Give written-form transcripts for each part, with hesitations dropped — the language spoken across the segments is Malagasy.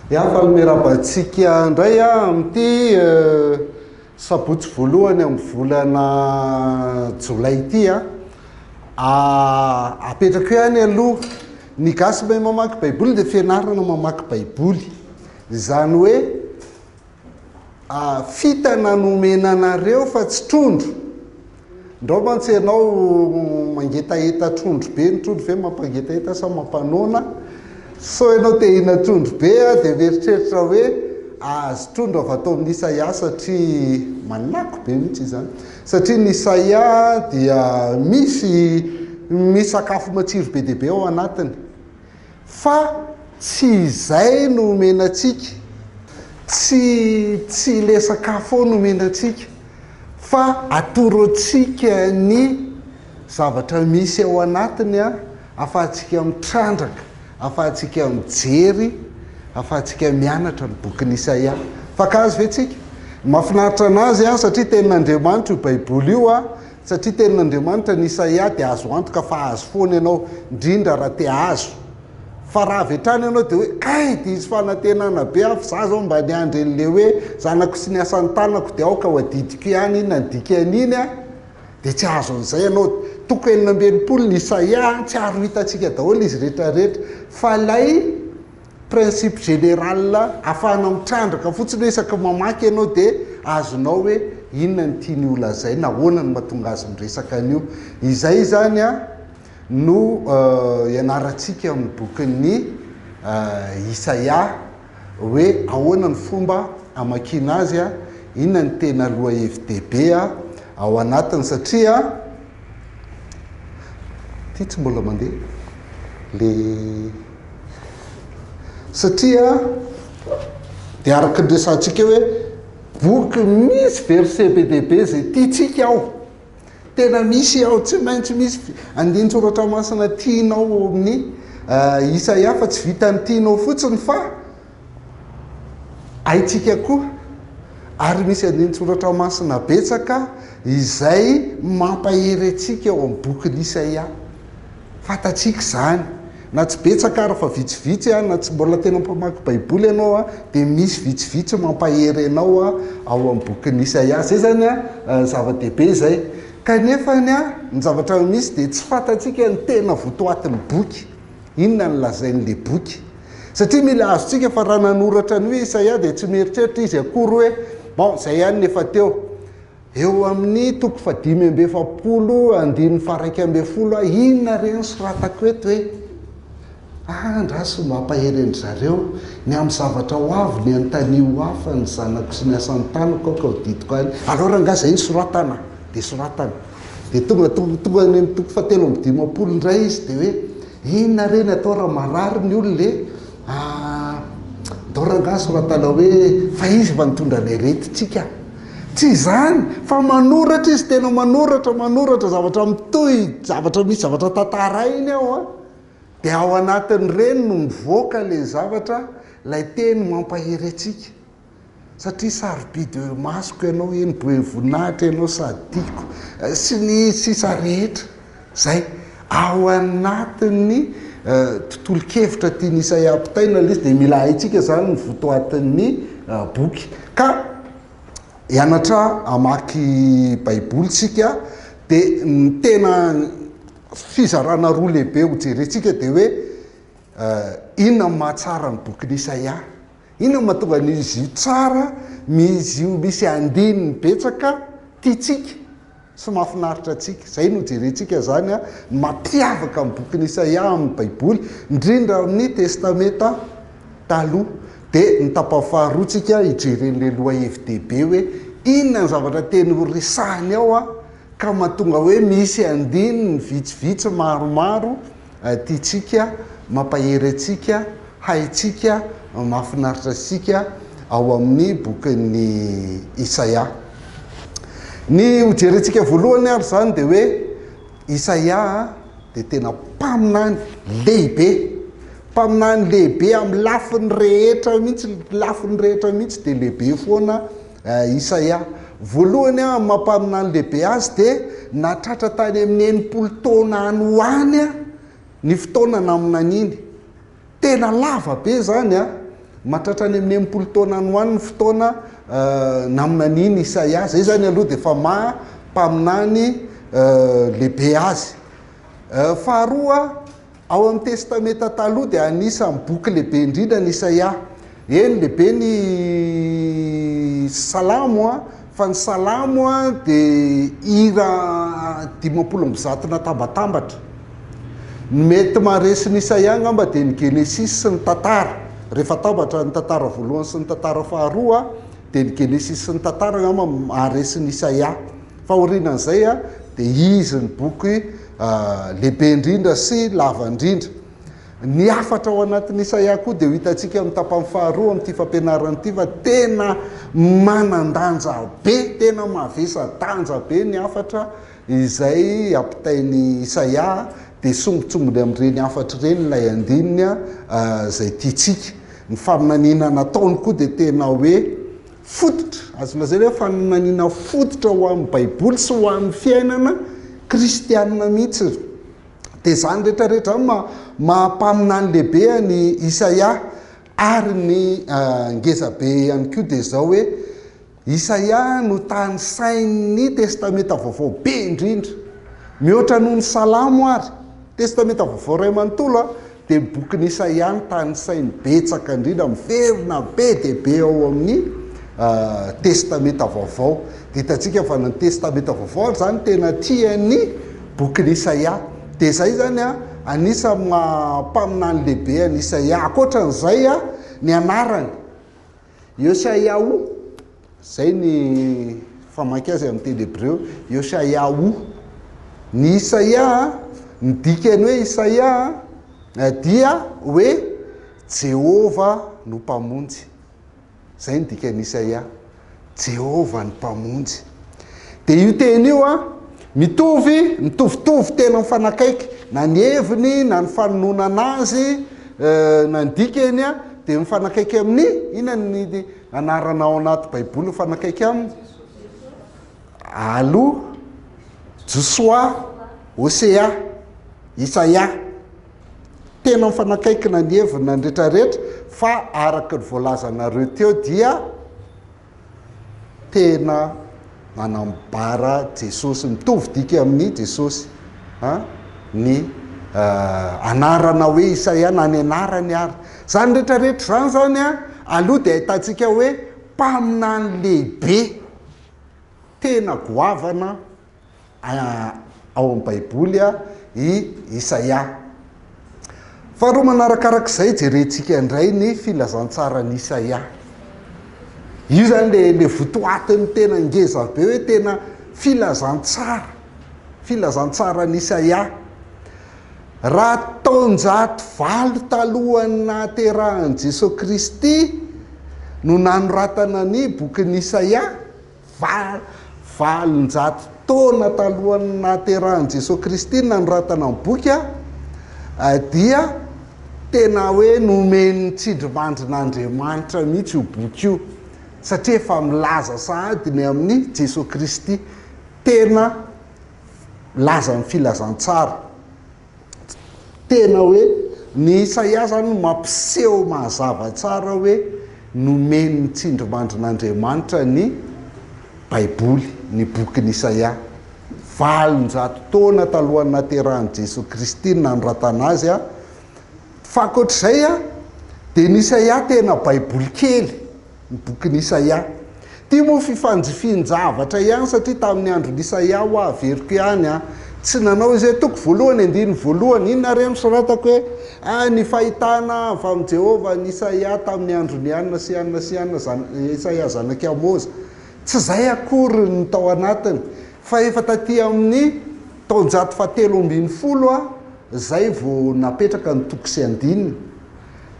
Ya, faly miarahaba antsika indray amin'ity sabotsy voalohany amin'ny volana jolay ity. Apetrako ihany aloha, ny gasy mahay mamaky baiboly dia fianarana mamaky baiboly. Izany hoe Fitana no omena anareo fa tsy trondro. Ndrao mantsy ianao mangetaheta trondro be, ny trondro ve mampangetaheta sa mampanoana? Sao ianao te hihina trondro be dia mieritreritra hoe ahazo trondro avy ato amin'ny Isaia satria manako be mihitsy izany. Satria ny Isaia dia misy misy sakafo matsiro be dia be ao anatiny. Fa tsy izay no omena antsika, tsy tsy ilay sakafo ao no omena antsika, fa atoro antsika ny zavatra misy ao anatiny ahafahantsika mitrandraka, ahafahantsika mijery, ahafahantsika mianatra ny bokin'i Isaia. Mifankahazo ve tsika? Ny mahafinaritra anazy satria tenin'Andriamanitra io Baiboly io, Satria tenin'Andriamanitra ny Isaia dia azo antoka fa hahazo foana ianao, indrindra raha te hahazo. Fa raha avy hatrany ianao dia hoe kay diso fanantenana be aho fa za zao mba niandry an'le hoe zanako sy ny asan'ny tanako dia aoka ho adidiko ihany inona ny dikan'iny a, dia tsy hahazo an'izay ianao. Toko 66 ny Isaia, tsy ary ho hitantsika daholo izy rehetra rehetra. Fa ilay. Principe général ahafahana mitrandraka fotsiny hoe isaky ny mamaky ianao dia azonao hoe inona no tiany ho lazaina, ahoana no mahatonga azy miresaka an'io. Izay izany no ianarantsika amin'ny bokin'ny Isaia hoe ahoana ny fomba hamakiana azy, inona ny tena lohahevi-dehibe ao anatiny satria ity tsy mbola mandeha le. Satria dia araka ny resahantsika hoe boky misy verset be dia be izay tiantsika ao. Tena misy ao, tsy maintsy misy andinin-tsoratra masina tianao ao amin'ny Isaia fa tsy vitan'ny tianao fotsiny fa haintsika koa ary misy andinin-tsoratra masina betsaka izay mampahery antsika ao amin'ny bokin'i Isaia. Fantatsika izany. Na tsy betsaka ary fa vitsivitsy, na tsy mbola tena mpamaky Baiboly ianao, dia misy vitsivitsy mampahery anao ao amin'ny bokin'i Isaia. Izay izany zava-dehibe izay. Kanefa ny zavatra misy dia tsy fantatsika ny tena votoatin'ny boky. Inona no lazain'ilay boky. Satria mila azontsika fa raha nanoratra an'io Isaia dia tsy mieritreritra izy akory hoe, bon, izay ihany ny efa teo. Eo amin'ny toko fahadimy amby efapolo andininy faha-11, inona re no soratako eto e? Andraso mampahery an-dry zareo ny amin'ny zavatra ho avy ny antanio hafa ny zanako sy ny asan'ny tanako aoka ho didiko any. Alors angaha izay no soratana? Dia soratana. Dia tonga tonga any amin'ny toko fahatelo amby dimampolo indray izy dia hoe inona re ny atao raha marary ny olona e? Ah, ndao rangaha soratana hoe fa izy efa nitondra ny aretintsika. Tsy izany fa manoratra izy, tena manoratra, manoratra zavatra mitohy, zavatra misy zavatra tantarainy ao an, dia ao anatin'ireny no mivoaka ilay zavatra, ilay teny mampahery antsika. Satria sarobidy eo imasoko ianao, eny be voninahitra ianao sady tiako, sy ny sisa rehetra. Izay. Ao anatin'ny tontolon-kevitra tian'i Isaia ampitaina ilay izy dia mila haintsika izany ny votoatin'ny boky. Ka hianatra hamaky Baiboly isika dia ny tena fizarana roa lehibe hojerentsika dia hoe inona no mahatsara ny bokin'i Isaia? Inona no mahatonga an'izy io tsara, izy io misy andininy betsaka tiantsika sy mahafinaritra antsika. Izay no jerentsika izany ny mampiavaka ny bokin'i Isaia amin'ny Baiboly, indrindra amin'ny Testamenta Taloha. Dia ny tapany faharoa tsika hijeren'ilay lohahevi-dehibe hoe inona ny zavatra teny horesahiny ao ka mahatonga hoe misy andininy vitsivitsy maromaro tiantsika, mampahery antsika, haintsika, mahafinaritra antsika ao amin'ny bokin'i Isaia. Ny hojerentsika voalohany ary izany dia hoe Isaia dia tena mpaminany lehibe. Mpaminany lehibe amin'ny lafiny rehetra mihitsy, lafiny rehetra mihitsy dia lehibe foana Isaia. Voalohany amin'ny maha mpaminany lehibe azy dia nahatratra tany amin'ny 60 taona any ho any ny fotoana naminaniany. Tena lava be izany an! Mahatratra any amin'ny 60 taona any ho any ny fotoana naminanian'i Isaia. Izay izany aloha dia efa maha mpaminany lehibe azy. Faharoa, ao amin'ny Testamenta Taloha dia anisan'ny boky lehibe indrindra ny Isaia. Eny, lehibe ny Salamo, fa ny Salamo dia hira 150 natambatambatra. Ny mety maharesy ny Isaia angamba dia ny Genesisy sy ny Tantara. Rehefa atambatra ny Tantara voalohany sy ny Tantara faharoa dia ny Genesisy sy ny Tantara angamba maharesy ny Isaia. Fa aorianan'izay dia izy ny boky lehibe indrindra sy lava indrindra. Ny hafatra ao anatin'ny Isaia koa dia ho hitantsika amin'ny tapany faharoa amin'ity fampianarana ity fa tena manan-danja be, tena mavesa-danja be ny hafatra Izay ampitain'i Isaia dia sombintsombiny amin'ireny hafatra ireny ilay andininy izay tiantsika. Ny faminaniana nataony koa dia tena hoe fototra, azo lazaina hoe faminaniana fototra ho an'ny Baiboly sy ho an'ny fiainana kristianina mihitsy. Dia izany rehetra rehetra izany maha maha mpaminany lehibe an'i Isaia. Ary ny ngezabe ihany koa dia izao hoe Isaia no tanisain'ny Testamenta Vaovao be indrindra. Mihoatra noho ny Salamo ary. Testamenta Vaovao iray manontolo dia ny bokin'i Isaia no tanisainy betsaka indrindra, miverina be dia be ao amin'ny Testamenta Vaovao. Dia hitantsika fa ny Testamenta Vaovao ary izany tena tian'ny bokin'i Isaia. Dia izay izany anisan'ny maha mpaminany lehibe an'i Isaia. Ankoatra an'izay ny anarany. Yoshayahu, izay ny famaky azy amin'ny teny hebreo, Yoshayahu. Ny Isaia, ny dikany hoe Isaia dia hoe Jehovah no Mpamonjy. Izay ny dikan'ny Isaia. Jehovah ny Mpamonjy. Dia io teny io an, mitovy, mitovitovy tena mifanakaiky, na ny heviny, na ny fanononana azy, na ny dikany an, dia mifanakaiky amin'ny, inona ny anarana ao anaty Baiboly mifanakaiky aminy? Aloha, Josoa, Hosea, Isaia. Tena mifanakaiky na ny heviny na ny rehetrarehetra, fa araka ny voalazanareo teo dia tena manambara Jesosy, mitovy dika amin'i Jesosy a, ny anarana hoe Isaia na ny anarany ary. Izany rehetrarehetra izany zany a, aloha dia ahitantsika hoe mpaminany lehibe tena goavana ao amin'ny Baiboly i Isaia. Faharoa manarakarak'izay, jerentsika indray ny filazantsaran'i Isaia. Io izany le le votoatiny tena ngeza be hoe tena filazantsara, filazantsaran'i Isaia. Raha taonjato valo talohan'ny nahaterahan'i Jesoa Kristy no nanoratana ny bokin'i Isaia, 800 taona talohan'ny nahaterahan'i Jesoa Kristy ny nanoratana ny boky dia tena hoe nomen'ny tsindrimandrin'Andriamanitra mihitsy io boky io satria efa milaza sahady ny amin'i Jesoa Kristy tena milaza ny filazantsara. Tena hoe ny Isaia izany no mampiseho mazava tsara hoe nomen'ny tsindrimandrin'Andriamanitra ny Baiboly, ny bokin'i Isaia. 800 taona talohan'ny nahaterahan'i Jesoa Kristy no nanoratana azy. Fa ankoatr'izay dia ny Isaia tena Baiboly kely. Ny bokin'i Isaia. Ity moa fifanjifian-javatra ihany satria tamin'ny andron'i Isaia hoa averiko ihany an, tsy nanao izy hoe toko voalohany andininy voalohany, inona re no soratako hoe ah ny fahitana avy amin'i Jehovah an'i Isaia tamin'ny andron'i Anna sy Anna sy Anna zan, Isaia zanak'i Amoza. Tsy izay akory ny tao anatiny fa efa taty amin'ny taonjato fahatelo 13 a izay vao napetraka ny toko sy andininy.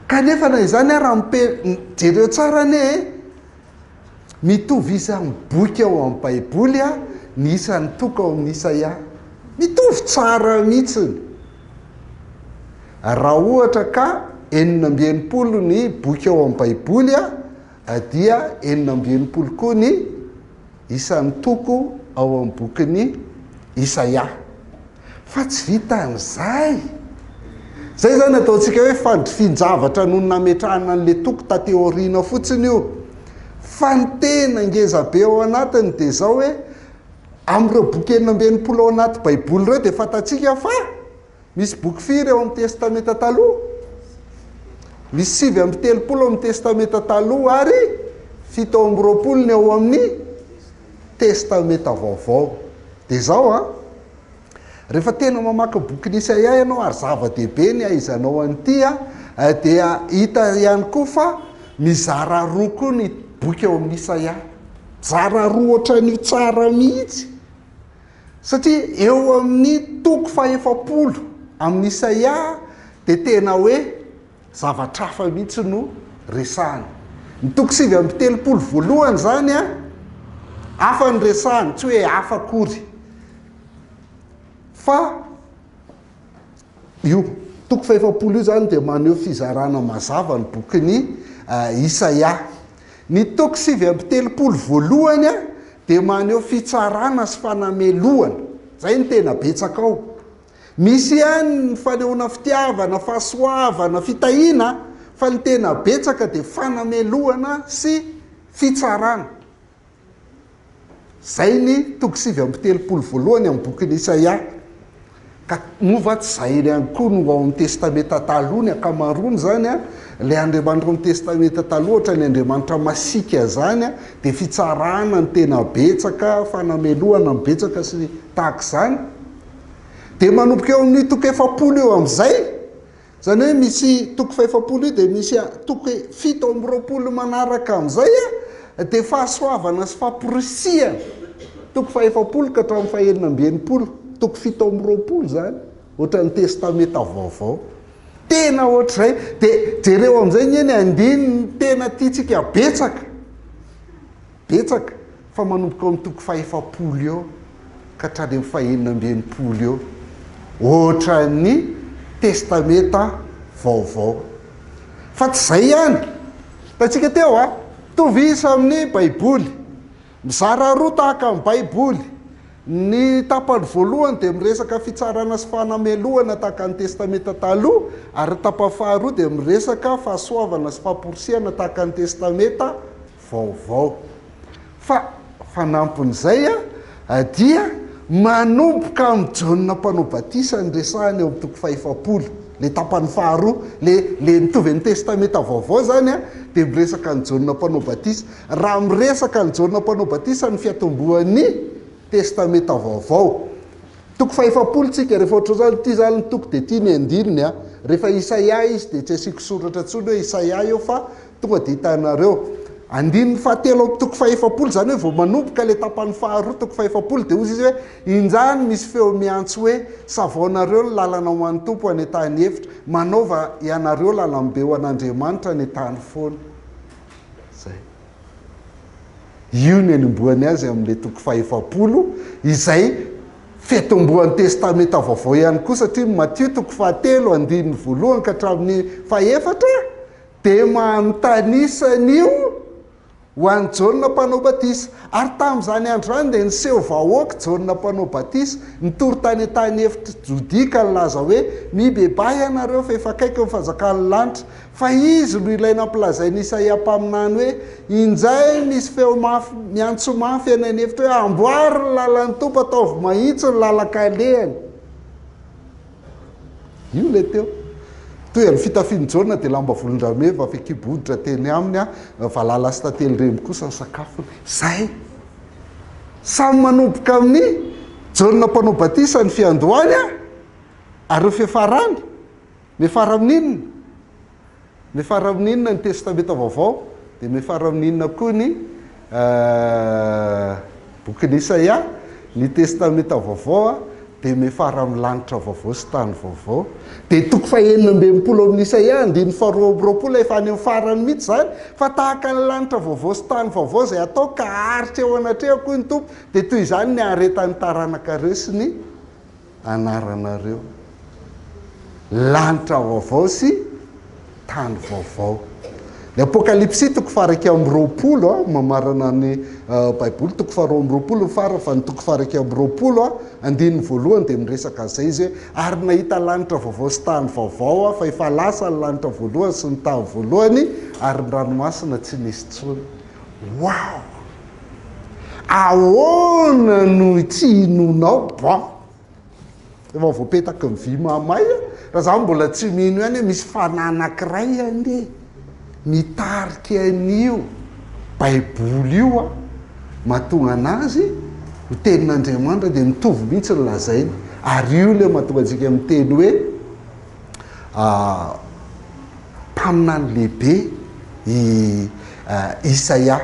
Kanefa na izany ara mipe, jereo tsara anie e, mitovy isan'ny boky ao amin'ny Baiboly ny isan'ny toko ao amin'ny Isaia. Mitovy tsara mihitsiny. Raha ohatra ka 66 ny boky ao amin'ny Baiboly dia 66 koa ny isan'ny toko ao amin'ny bokin'i Isaia. Fa tsy vitan'izay. Izay izany ataontsika hoe fandrifin-javatra noho ny nametrahana an'ilay toko taty aoriana fotsiny io. Fa ny tena ngeza be ao anatiny dia izao hoe, amin'ireo boky 66 ao anaty Baiboly ireo dia fantatsika fa misy boky firy ao amin'ny Testamenta Taloha? Misy 39 ao amin'ny Testamenta Taloha ary 27 ny ao amin'ny Testamenta Vaovao. Dia izao an, rehefa tena mamaky ny bokin'i Isaia ianao, ary zava-dehibe ny ahaizanao an'ity an, dia hita ihany koa fa mizara roa koa ny boky ao amin'ny Isaia. Mizara roa ohatran'io tsara mihitsy. Satria eo amin'ny toko fahefapolo amin'ny Isaia dia tena hoe zavatra hafa mihitsy no resahiny. Ny toko 39 voalohany izany an, hafa ny resahiny, tsy hoe hafa akory. Fa io toko fahefapolo io izany dia maneho fizarana mazava ny bokin'i Isaia. Ny toko 39 voalohany dia maneho fitsarana sy fanamelohana. Izay no tena betsaka ao. Misy ihany ny fanehoana fitiavana, fahasoavana, fitahiana, fa ny tena betsaka dia fanamelohana sy fitsarana. Izay ny toko 39 voalohany amin'ny bokin'i Isaia. Ka moa va tsy izay ihany koa no ao amin'ny Testamenta Taloha, ny ankamaroany izany an, ilay Andriamanitra ao amin'ny Testamenta Taloha ohatran'ny Andriamanitra masiaka izany an, dia fitsarana no tena betsaka, fanamelohana no betsaka sy tahaka izany. Dia manomboka eo amin'ny toko 40 eo amin'izay, izany hoe misy toko fahefapolo io dia misy toko 27 manaraka amin'izay dia fahasoavana sy famporisihana. Toko fahefapolo ka hatramin'ny fahenina amby enimpolo, toko 27 izany, ohatran'ny testamenta vaovao. Tena ohatr'izay. Dia jereo amin'izay anie ny andininy tena tiantsika betsaka. Betsaka fa manomboka eo amin'ny toko fahefapolo eo ka hatrany amin'ny fahenina amby enimpolo eo. Ohatran'ny testamenta vaovao. Fa tsy izay ihany. Hitantsika teo a, mitovy isa amin'ny Baiboly. Mizara roa tahaka ny Baiboly. Ny tapany voalohany dia miresaka fitsarana sy fanamelohana tahaka ny Testamenta Taloha, ary ny tapany faharoa dia miresaka fahasoavana sy famporisihana tahaka ny Testamenta Vaovao. Fa fanampin'izay dia manomboka amin'i Jaona Mpanao Batisa ny resahany eo amin'ny toko fahefapolo, ilay tapany faharoa, ilay ilay mitovy amin'ny Testamenta Vaovao izany dia miresaka an'i Jaona Mpanao Batisa. Raha miresaka an'i Jaona Mpanao Batisa ny fiatombohan'ny Testamenta Vaovao. Toko fahefapolo tsika, rehefa ohatr'izany, ity izany ny toko dia ity ny andininy a. Rehefa Isaia izy dia tsy asiako soratra intsony hoe Isaia eo fa tonga dia hitanareo. Andininy fahatelo amin'ny toko fahefapolo, izany hoe vao manomboka ilay tapany faharoa toko fahefapolo dia hozy izy hoe, Injany misy feo miantso hoe, Savaonareo ny lalana ho an'ny Tompo any an-tany efitra, manaova ianareo lalam-be ho an'Andriamanitra any an-tany foana. Izay. Io ny anombohany azy amin'ilay toko fahefapolo, izay fiatombohan'ny Testamenta Vaovao ihany koa, satria Matio toko fahatelo andininy voalohany ka hatramin'ny fahefatra dia manontany isa an'io ho an'i Jaona Mpanao Batisa. Ary tamin'izany andro izany dia niseho vahoaka Jaona Mpanao Batisa, nitory tany an-tany efitr'i Jodia ka nilaza hoe, Mibebaha ianareo, fa efa akaiky ny fanjakan'ny lanitra. Fa izy no ilay nampilazain'i Isaia mpaminany hoe, Injay misy feo mafy miantso mafy any an'efitra hoe, Amboary ny lalan'ny Tompo, ataovy mahitsy ny lalan-kalehany. Io ilay teo. Toy ny fitafian'i Jaona dia lamba volon-drameva, fehikibo hoditra teny aminy, valala sy tantely remby kosa ny sakafony. Izay. Samy manomboka amin'i Jaona Mpanao Batisa ny fiandohany ary ny fiafarany. Miafara amin'ny inona? Miafara amin'ny inona ny Testamenta Vaovao? Dia miafara amin'ny inona koa ny bokin'i Isaia? Ny Testamenta Vaovao dia miafara amin'ny lanitra vaovao sy tany vaovao. Dia toko fahenina amby enimpolo amin'ny Isaia, andininy faharoa amby roapolo, efa any amin'ny farany mihitsy izany, fa tahaka ny lanitra vaovao sy tany vaovao izay atao ka haharitra eo anatrehako, hoy ny Tompo, dia toy izany ny haharetan'ny taranakareo sy ny anaranareo. Lanitra vaovao sy tany vaovao. Ny Apokalypsy toko faha-21, mamarana ny Baiboly, toko faha-22 ny farany fa ny toko faha-21, andininy voalohany dia miresaka an'izay izy hoe, Ary nahita lanitra vaovao sy tany vaovao aho, fa efa lasa ny lanitra voalohany sy ny tany voalohany, ary ny ranomasina tsy nisy intsony. Wow! Ahoana no tsy hinoanao? Bon! Efa voapetaky ny vy mahamay a! Raha za mbola tsy mino ihany hoe misy fanahy anankiray anie mitarika an'io baiboly io a, mahatonga anazy ho tenin'Andriamanitra dia mitovy mihitsy ny lazainy. Ary io ilay mahatonga antsika miteny hoe mpaminany lehibe i Isaia.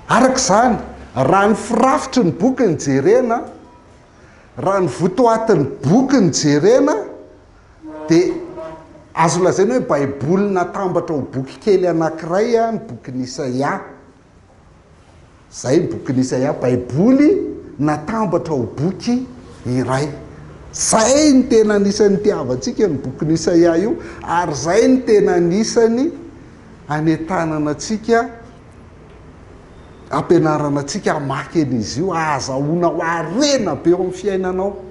Araka izany, raha ny firafitry ny boky no jerena, Raha ny votoatin'ny boky no jerena dia azo lazaina hoe Baiboly natambatra ho boky kely anankiray ny bokin'i Isaia. Izay ny bokin'i Isaia, Baiboly natambatra ho boky iray. Izay no tena anisan'ny itiavantsika ny bokin'i Isaia io ary izay no tena anisan'ny anentanana antsika Ampianarana antsika hamaky an'izy io, ahazahoanao harena be eo amin'ny fiainanao.